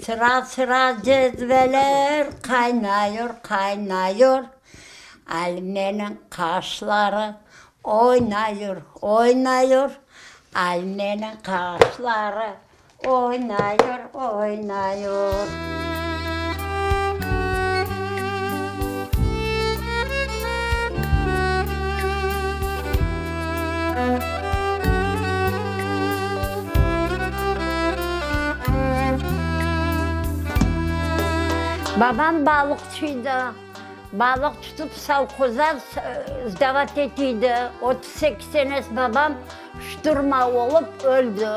Sıra-sıra cezveler qaynayur, qaynayur, Almeniñ qaşları oynayur, oynayur, Almeniñ qaşları oynayur, oynayur. Babam balıqçıydı. Balıq tutıp sovhoza sdavat etiydi. 38 senesi babam şturma olıp öldi.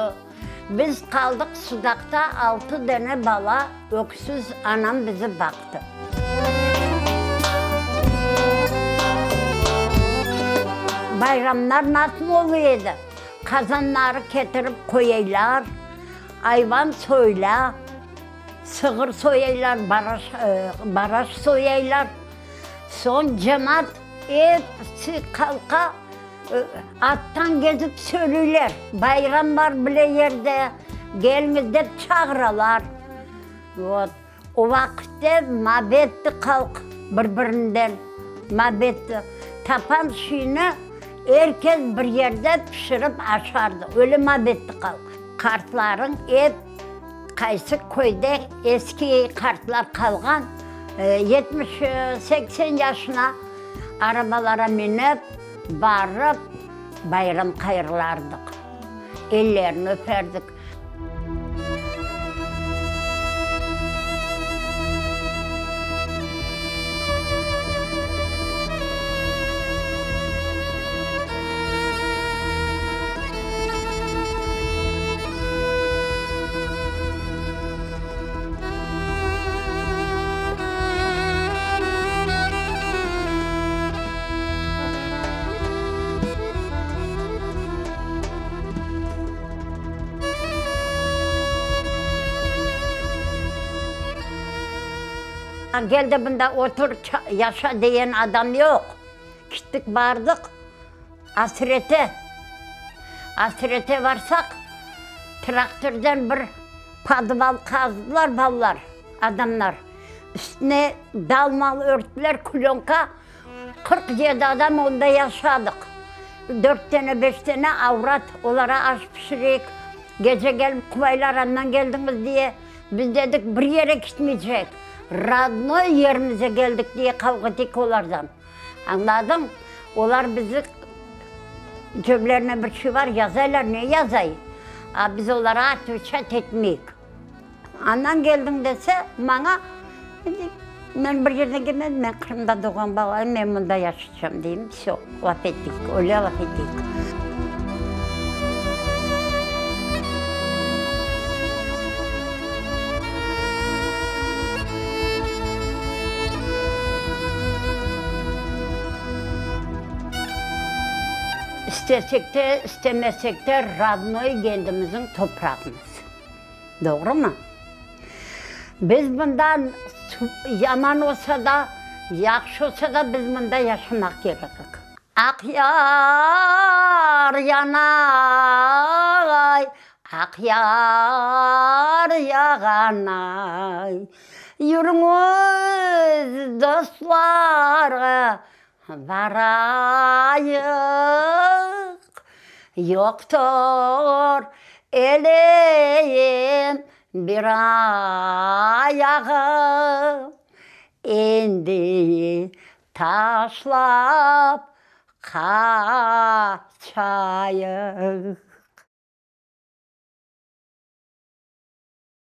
Biz qaldıq Sudaqta altı dane bala, öksüz, anam bizi baqtı. Bayramlar nasıl oluy edi? Qazanları ketirip qoyaylar, ayvan soyla, sığır soyaylar, baraş soyaylar. Soñ cemaat episi qalqa, attan gezip söyleyler, bayram bar bile yerde, keliñiz dep çağıralar. Vot. O vaqıtte mabetti halq bir-birinden, mabetti. Tapan şiini er kes bir yerde pişirip aşardı, öyle mabetti halq. Qartlarıñ ep qaysı köyde eski qartlar qalğan, 70, 80 yaşına arabalara minip, barıp bayram hayırlardıq, ellerini öperdik. Gel de bunda otur, yaşa degen adam yoq. Kittik bardıq Asrete. Asrete barsaq, traktordan bir podval qazdılar balalar, adamlar. Üstüne dal-mal örttüler, klönka. 47 adam onda yaşadıq. Dört tane, beş tane avrat, olara aş pişireyik. Gece kelip quvaylar, andan keldiñiz diye. Biz dedik, bir yere kitmeycek, rodnoy yerimize keldik diye qavğa etik olardan. Añladıñ? Olar bizi cöblerine bir şey bar, yazaylar, ne yazay? A biz olara otveçat etmeyik. Andan keldiñ dese, maña, men bir yerden kelmedim, men Qırımda doğğan balayım, men mında yaşaycam deyim, vsö, laf ettik, öyle laf ettik. İstesek de, istemesek de, rodnoy kendimizniñ toprağımız. Doğrumı? Biz mında yaman olsa da, yahşı olsa da, biz mında yaşamaq kerekik. Aqyar yanay, Aqyar yağanay, Yürüñiz, dostlar, Barayıq, yoqtur elin bir ayağı, Endi taşlap qaçayıq.